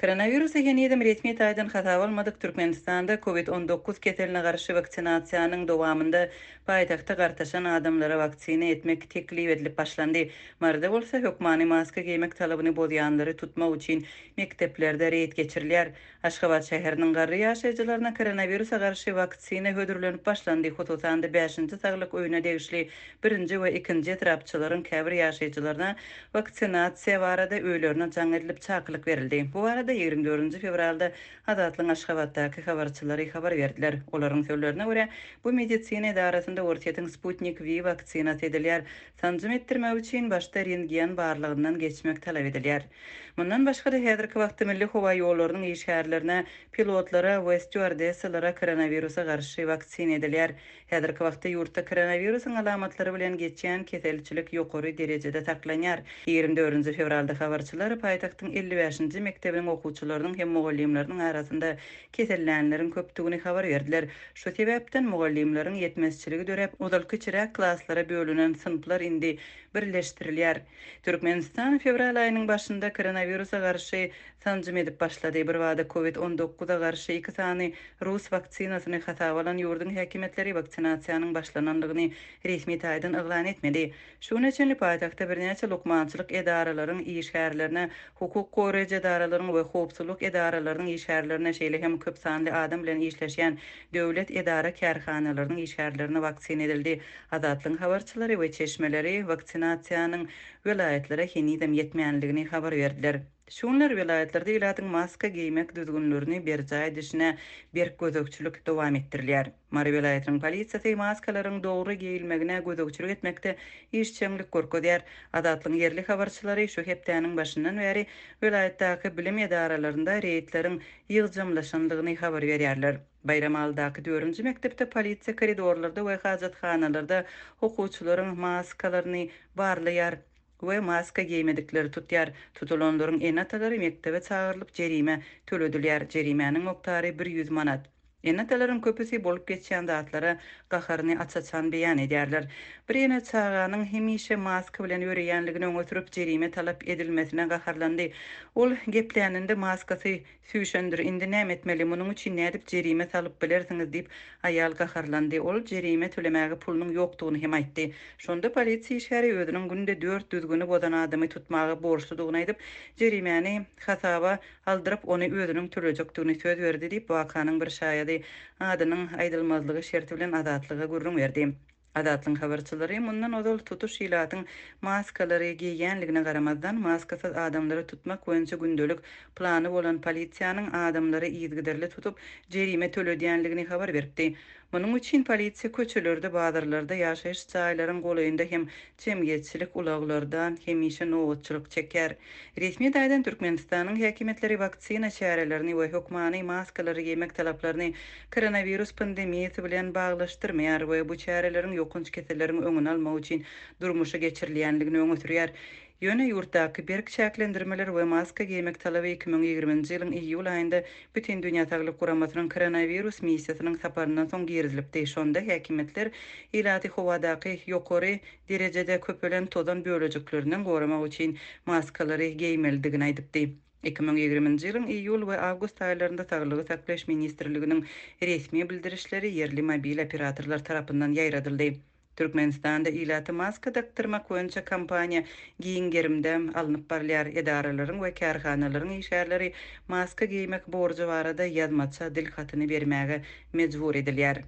Koronawirusy henizem resmi taýdan hasaba almadyk Türkmenistanda Covid 19 keseline garşy waksinasiýanyň dowamynda paýtagtda gartaşan adamlara waksina etmek teklip edilip başlandy. Maryda bolsa hökmany maska geýmek talabyny bozýanlary tutmak üçin mekdeplerde reýd geçirilýär. Aşgabat şäheriniň garry ýaşaýjylaryna koronawirusa garşy waksina hödürlenip başlandy, hususan-da bäşinji saglyk öýüne degişli birinji we ikinji etrapçalaryň käbir ýaşaýjylaryna waksinasiýa barada öýlerine jaň edilip çakylyk berildi. Bu barada 24 nji fewralda Azatlygyň Aşgabatdaky habarçylary habar berdiler. Olaryň sözlerine görä, bu medisina edarasynda Orsýetiň Sputnik V waksinasy edilýär. Sanjym etdirmek üçin başda rentgen barlagyndan geçmek talap edilýär. Mundan başga-da, häzirki wagtda milli howa ýollarynyň işgärlerine, pilotlara we stýuardessalara koronawirusa garşy waksina edilýär. Häzirki wagtda ýurtda koronawirusyň alamatlary bilen geçýän keselçilik ýokary derejede saklanýar. 24 fewralda habarçylar paýtagtyň 55-nji mekdebiniň okuwçylarynyň hem mugallymlarynyň arasynda kesellänleriň köpdügini habar berdiler. Şu sebäpden mugallymlaryň ýetmezçiligi döräp, ozal kiçiräk klaslara bölünen synplar indi birleşdirilýär. Türkmenistan fewral aýynyň başynda koronawirusa garşy sanjym edip başlady. Birbada Covid 19 a garşy iki sany rus waksinasyny hasaba alan ýurduň häkimiýetleri waksinasiýanyň başlanandygyny resmi taýdan yglan etmedi. Şu güne çenli paýtagtda birnäçe lukmançylyk edaralaryň işgärlerine, hukuk goraýjy edaralaryň we howpsuzlyk edaralarynyň işgärlerine, şeýle hem köp sanly adam bilen işleşýän döwlet edara-kärhanalarynyň işgärlerine waksina edildi. Azatlygyň habarçylary we çeşmeleri waksinasiýanyň welaýatlara henizem ýetmänligini habar berdiler. Şu günler welaýatlarda ilatyň maska geýmek düzgünlerini berjaý edişine berk gözegçilik dowam etdirilýär. Mary welaýatynyň polisiýasy maskalaryň dogry geýilmegine gözegçilik etmekde işjeňlik görkezýär. Azatlygyň ýerli habarçylary şu hepdäniň başyndan bäri welaýatdaky bilim edaralarynda reýdleriň ýygjamlaşandygyny habar berýärler. Baýramalydaky dördünji mekdepde polisiýa koridorlarda we hajathanalarda okuwçylaryň maskalaryny barlaýar we maska geýmedikleri tutýar. Tutulanlaryň ene-atalary mekdebe çagyrylyp jerime töledilýär. Jerimäniň mukdary 100 manat. Ene-atalaryň köpüsi bolup geçýän zatlara gaharyny aç-açan beýan edýärler. Bir ene çaganyň hemişe maska bilen ýöreýänligini öňe sürüp jerime talap edilmesine gaharlandy. Ol gepläninde maskasy Süýşendir, indi näme etmeli, munuň üçin nädip jerime salyp bilersiňiz diýip, aýal gaharlandy. Ol jerime tölemäge pulunyň ýokdugyny hem aýtdy. Şonda polisiýa işgäri özüniň günde dört düzgüni bozan adamy tutmaga borçludygyny aýdyp, jerimäni hasaba aldyryp, ony özüniň tölejekdigini söz berdi diýip, wakanyň bir şaýady adynyň aýdylmazlygy şerti bilen Azatlyga gürrüň berdi. Azatlygyň habarçylary mundan ozal tutuş ilatyň maskalary geýýänligine garamazdan, maskasyz adamlary tutmak boýunça gündelik plany bolan polisiýanyň adamlary yzygiderli tutup, jerime töledýänligini habar beripdi. Munuň üçin polisiýa köçelerde, bazarlarda, ýaşaýyş jaýlaryň golaýynda hem jemgyýetçilik ulaglarda hemişe nobatçylyk çekýär. Resmi taýdan Türkmenistanyň häkimiýetleri waksina çärelerini we hökmany maskalary geýmek talaplaryny koronawirus pandemiýasy bilen baglaşdyrmaýar we bu çäreleriň ýokanç keselleriň öňüni almak üçin durmuşa geçirilýänligini öňe sürýär. Ýöne ýurtdaky berk çäklendirmeler we maska geýmek talaby 2020-nji ýylyň iýul aýynda Bütindünýä Saglyk Guramasynyň koronawirus missiýasynyň saparyndan soň girizilipdi. Şonda häkimiýetler ilaty howadaky ýokary derejede köpelen tozan bölejiklerinden goramak üçin maskalary geýmelidigini aýdypdy. 2020-nji ýylyň iýul we awgust aýlarynda Saglygy saklaýyş ministrliginiň resmi bildirişleri ýerli mobil operatorlar tarapyndan ýaýradyldy. Türkmenistanda ilata maska dakdyrmak boýunça kampaniýa giň gerimde alnyp barylýar. Edaralaryň we kärhanalaryň işgärleri maska geýmek borjy barada ýazmaça dil hatyny bermäge mejbur edilýär.